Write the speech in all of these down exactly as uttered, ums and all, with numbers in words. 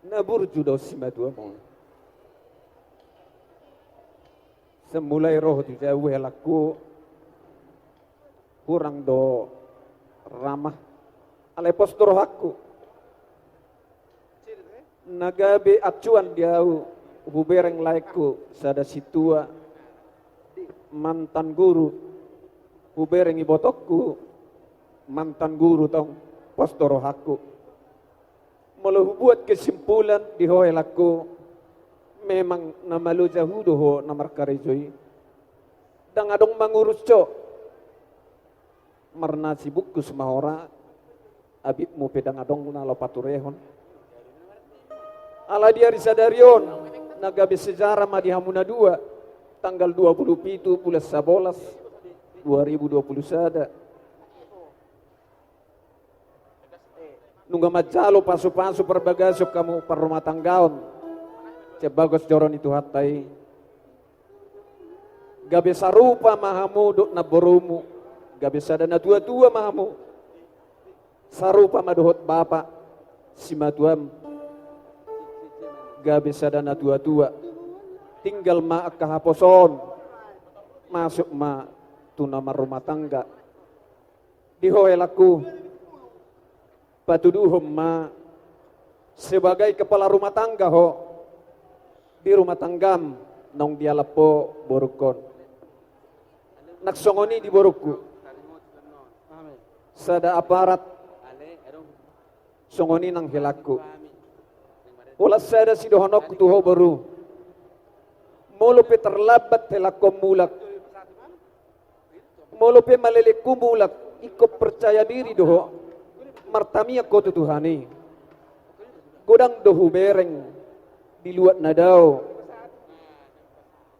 Na burju do simatuam on. Sai mulai ro ho tu jabu helangku, hurang do ramah. Alai pos do rohangku. Na gabe acuan di ahu, hubereng laengku sada sintua, mantan guru, hubereng ibotongku, mantan guru tong, pos do rohangku. Molo hubuat kesimpulan di ho helangku, memang na maloja hu do ho na markarejo i. Ndang adong mangurus ho. Marnasi bungkus ma ho ra, abitmu pe ndang adong na laho paturehon. Alai di ari sadari on, na gabe sejarah ma di hamu na dua, tanggal dua puluh pitu bulan sabolas, dua ribu dua puluh sada. Nunga manjalo pasu-pasu parbagason hamu parrumatanggaon, sian bagas joro ni Tuhanta i. Gabe sarupa ma hamu dohot namborumu, gabe sada natua-tua ma hamu. Sarupa ma dohot bapa, simatuam. Gabe sada natua-tua. Tinggal ma angka haposoon. Masuk ma tu na marrumatangga. Di ho helangku, patuduhon ma sebagai kepala rumah tangga ho di rumah tanggam naung dialap ho borungkon. Nang songon i di borungku, sada aparat, songon i nang helangku. Holan sada sidohononku tu ho boru, molo pe tarlambat helangkon mulak, molo pe malelengku mulak, ingkon percaya diri do ho, martamiang ho tu Tuhan i. Godang do hubereng di luat na dao,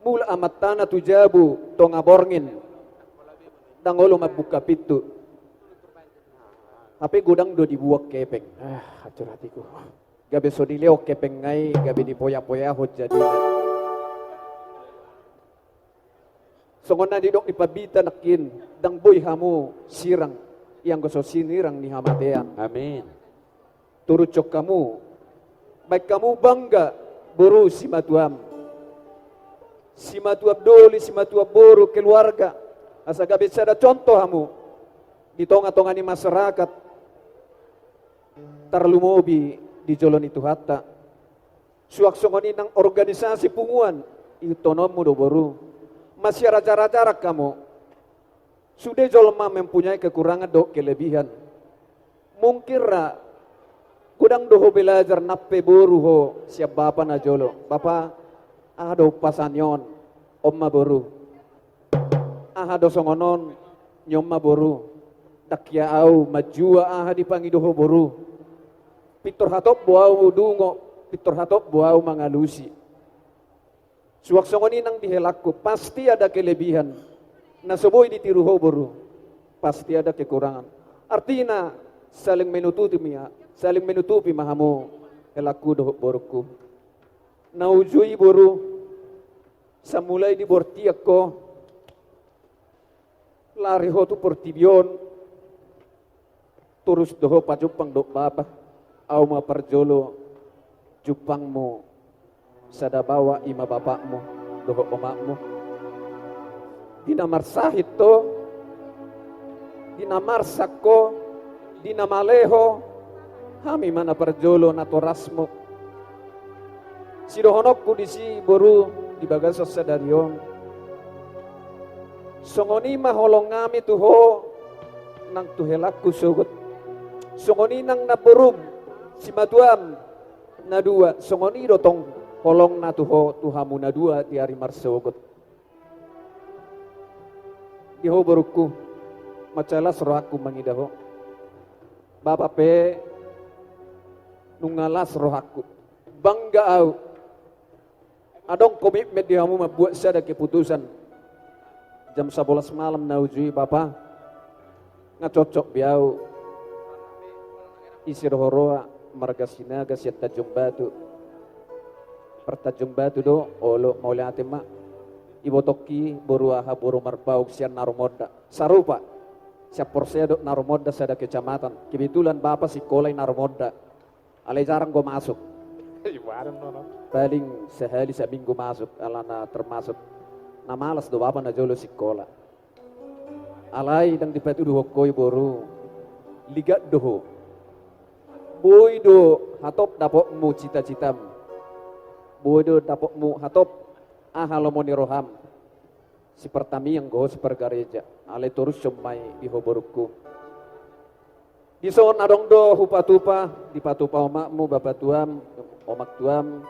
mulak amantana tu jabu tonga borngin, ndang olo mambuka pintu. Hape godang do dibuat kepeng. Ah, hancur hatiku. Gabe so dilehon kepeng nai, gabe dipoya-poyahon jadina. Songon na nidok ni pambita nangkin, ndang boi hamu sirang, ianggo so sinirang ni hamatean. Amin. Turushon hamu, baen hamu bangga boru simatuam. Simatuam doli, simatuam boru, keluarga. Asa gabe sada contoh hamu di tonga-tonga ni masyarakat, tarlumobi di jolo ni Tuhanta. Suang songon i nang organisasi punguan, ihuthononmu do boru. Masiaraja-rajaran hamu. Sude jolma mempunyai kekurangan dohot kelebihan. Mungkin ra, godang do ho belajar nang pe boru ho sian bapa na jolo. Bapa, aha do umpasa ni on, on ma boru. Aha do songon on, ni on ma boru. Ndang hea ahu manjua aha dipangido ho boru. Pintor hatop do ahu dungo, pintor hatop do ahu mangalusi. Suang songon i nang di helangku, pasti ada kelebihan. Na so boi ditiru ho boru, pasti ada kekurangan. Artina, saling menutupi ma, saling menutupi ma hamu helangku dohot borungku. Na uju i boru, sai mulai dibortian ho, lari ho tu portibi on, torus do ho pajumpang dohot bapa. Ahu ma parjolo jumpangmu, sada baoa i ma bapakmu dohot omakmu. Di na marsahit ho, di na marsak ho, di na male ho, hami ma na parjolo natorasmu. Sidohononku disi boru di bagasan sadari on. Songon i ma holong nami tu ho nang tu helangku sogot. Songon i nang namborum, simatuam na dua, songon i do tong holongna tu ho tu hamu na dua di ari marsogot. Di ho borungku, mansai las rohangku mangida ho. Bapa pe, nunga las rohangku. Bangga ahu. Adong komitmen di hamu mambuat sada keputusan. Jam sabolas malam na uju i bapa. Nga cocok be ahu. Ise do ho roa, marga Sinaga sian Tanjung Batu. Par Tanjung Batu do, olo, mauliate ma. Ibotongki boru aha, boru Marpaung sian Narumonda. Sarupa. Sian Porsea dohot Narumonda sada kecamatan. Kebetulan bapa sikola i Narumonda. Alai jarang do masuk. Paling sahali saminggu masuk, alana termasuk na malas do bapa na jolo sikola. Alai ndang dipatuduhon ho i boru, ligat do ho. Boi do hatop dapotmu cita-citam. Boi do dapotmu hatop aha lomo ni roham. Sipartamiang do ho sipargareja. Alai torushon ma i di ho borungku. Dison adong do hupatupa, dipatupa omakmu, bapatuam, omaktuam,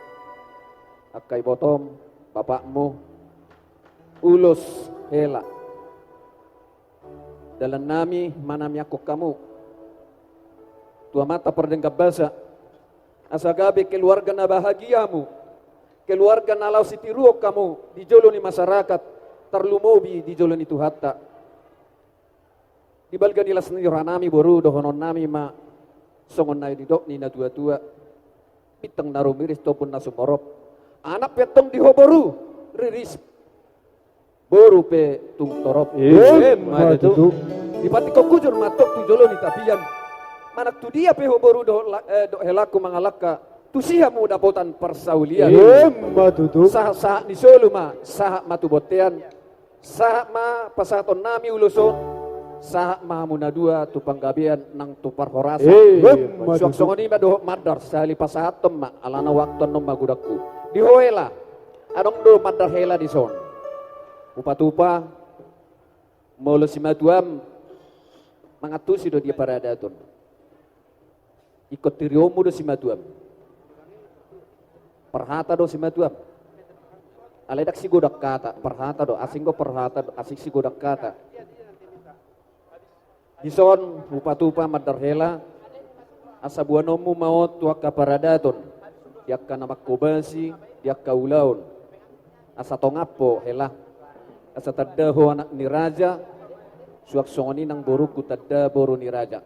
angka ibotom, bapakmu, ulos hela. Dalannami manamiangkon hamu tu Amanta Pardenggan Basa, asa gabe keluarga na bahagia hamu, keluarga na laho sitiruon hamu di jolo ni masyarakat, tarlumobi di jolo ni Tuhanta. Di balga ni las ni rohanami boru, dohononnami ma songon na nidok ni natua-tua: Bintang na rumiris, tompun na sumorop. Anak pe antong di ho boru, riris boru pe tung torop. Emma tutu. Dipantikhon hujur ma antong tu jolo ni tapian. Manang tu dia pe ho boru dohot la-, eh, dohot helangku mangalangka, tusi hamu dapotan parsaulian. Emma tutu. Sahat-sahat ni solu ma, sahat ma tu bontean. Sahat ma pasahatonnami ulos on, sahat ma hamu na dua tu panggabean nang tu parhorasan. Emma tutu. Suang songon i ma dohot mandar, sahali pasahathon ma, alana waktu annon ma godangku. Di ho hela, adong do mandar hela dison. Hupatupa, molo simatuam mangantusi do di paradaton. Ingkon tirionmu do simatuam. Parhata do simatuam. Alai ndang sigodang hata, parhata do, asing do parhata do, asing sigodang hata. Dison hupatupa mandar hela, asa boanonmu ma on tu angka paradaton, di angka na manghobasi, di angka ulaon. Asa tongampo hela, asa tanda ho anak ni raja, suang songon i nang borungku tanda boru ni raja.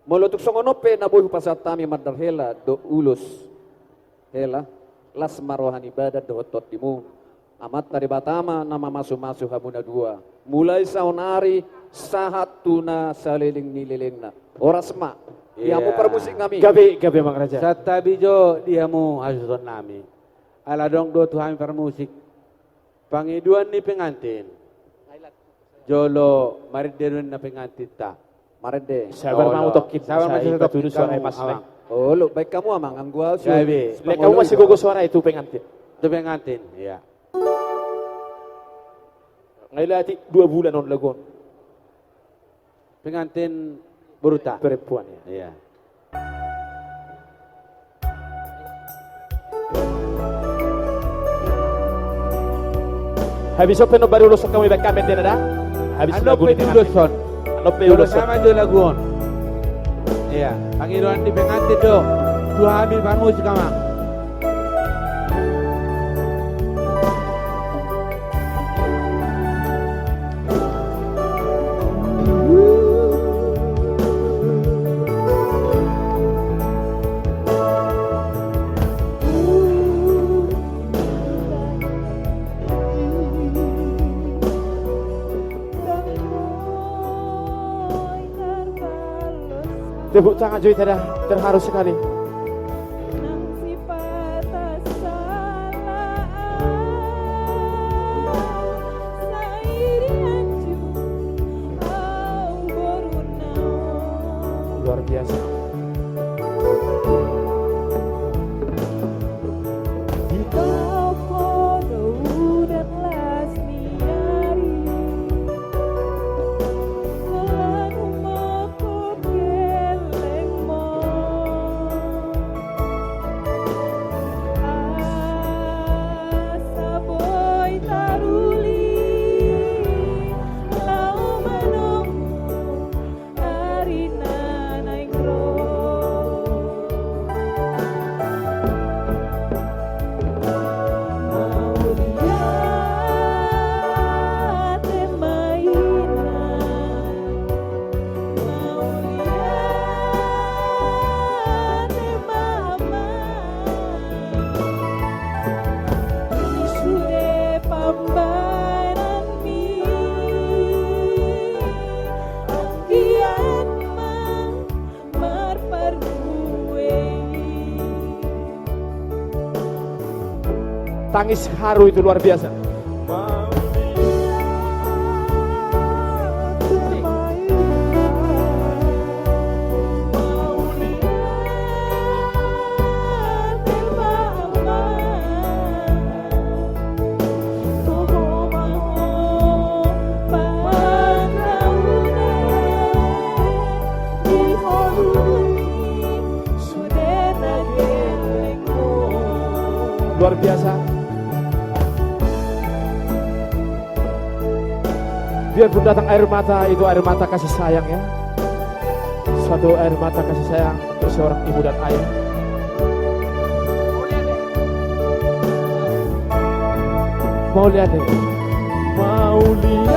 Molo tung songon on pe na boi hupasahat hami mandar hela dohot ulos hela, las ma roha ni badan dohot tondimu. Amanta Debata ma na mamasu-masu hamu na dua, mulai saonari sahat tu na saleleng ni lelengna. Horas ma. Di hamu parmusik nami. Gabe, gabe, Amang Raja. Santabi jo di hamu hasuhuton nami. Ala adong do tu hami parmusik pangidoan ni pengantin. Jolo marende do ninna pengantinta. Marende. Sabar ma hamu tongkin. Sabar ma hamu tongkin. Olo, baen hamu, Amang, anggo au. Jadi, lehon hamu ma sigogo suara i tu pengantin. Tu pengantin, iya. Nga i latih dua bulan on lagu on. Pengantin borunta. Perempuan, ya. Iya. Habis on pe nombar ulos on hamu, baen hamu da. Habis lagu ni pengantin. Annon pe ulos on. Annon pe ulos on. Sama jo lagu on. Iya, pangidoan ni pengantin do. Tu hami parmusik, Amang. Tepuk tangan jo hita da, terharu sekali. Luar biasa. Tangis haru itu luar biasa. Luar biasa. Biarpun datang air mata, itu air mata kasih sayang, ya. Suatu air mata kasih sayang untuk seorang ibu dan ayah. Mauliate. Mauliate.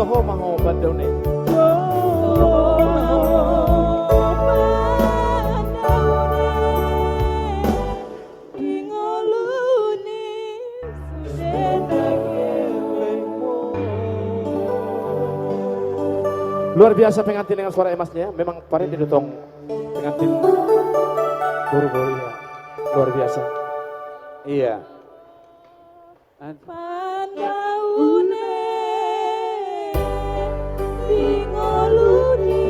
Toho ma ho pandaune. Luar biasa pengantin dengan suara emasnya. Memang parende do tong pengantin boru-boru, iya. Luar biasa. Iya. Pandaune di ngoluni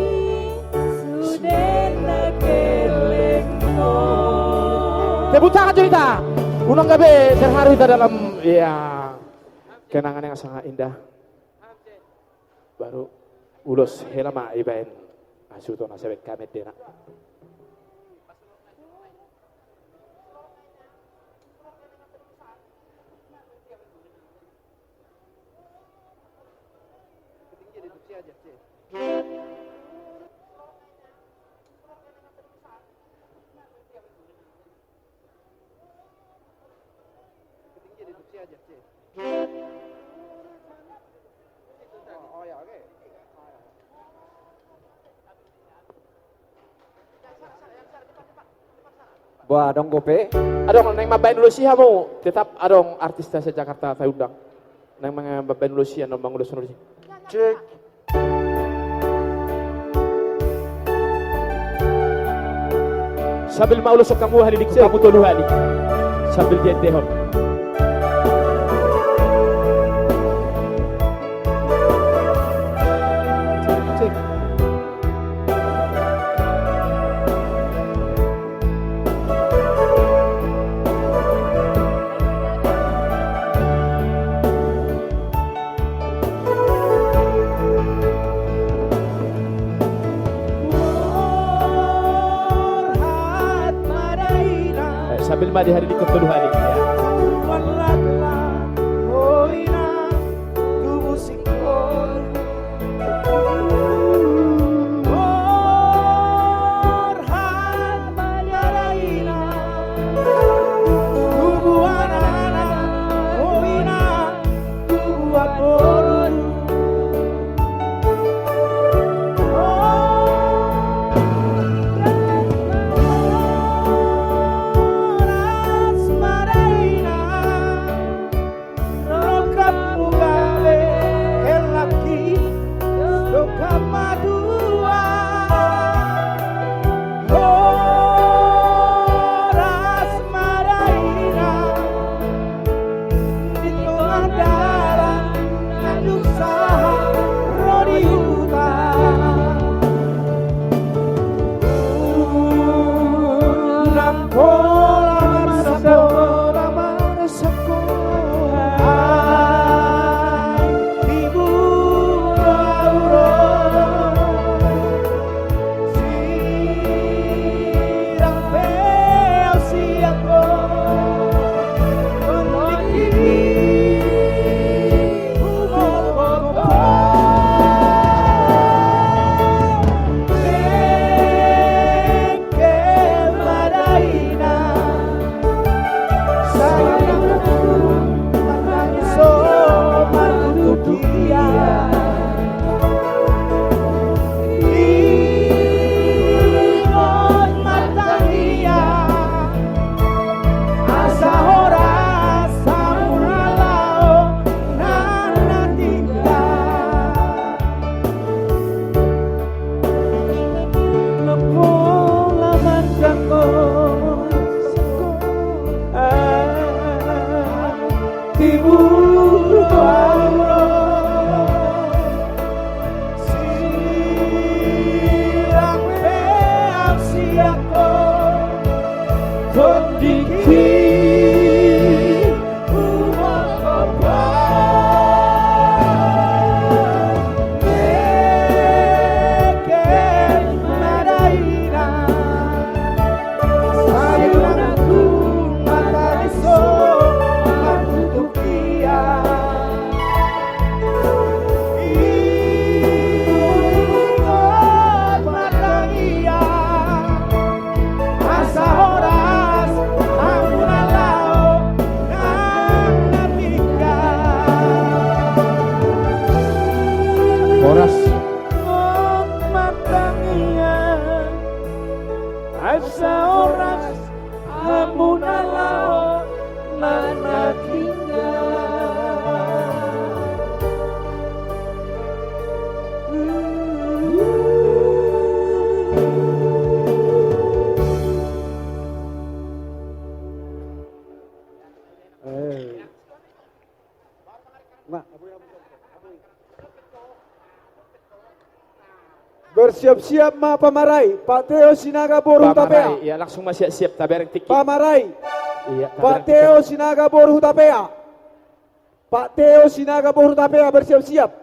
sude na keleng ho. Tepuk tangan jo hita. Unang gabe terharu hita dalam, ya, kenangan yang sangat indah. Baru ulos hela ma ibaen hasuhuton na sabaen hami dena. Boa, adong dope? Adong, naeng mambaen ulos i hamu, tetap adong artis se-Jakarta taundang. Naeng mambaen ulos i, annon manguloshon ulos i. Cek. Sambil maulos hamu, haliling hamu tolu hali. Sambil diendehon. Cek, cek. Eh, sambil ma dihalilinghon tolu hali. Di tongah dalan nandung sahat ro di huta. Unang pola marsakola, marsakola. Diburu ahu ro, sirang pe ahu sian ho, tondihi humophop ho. Mekeng ma dainang, sai unang tung mata ni so martutup ia. Ingot martangiang, asa horas hamu na laho nang na tinggal. Horas. Ingot martangiang, asa horas hamu na laho nang na tinggal. Eh. Nah. Bersiap-siap ma pamarai, Pak Teo Sinaga boru Hutapea. Pamarai, ya, langsung ma siap-siap, tabereng tingki. Pamarai. Iya, tabereng tingki. Pak Teo Sinaga boru Hutapea. Pak Teo Sinaga boru Hutapea, bersiap-siap.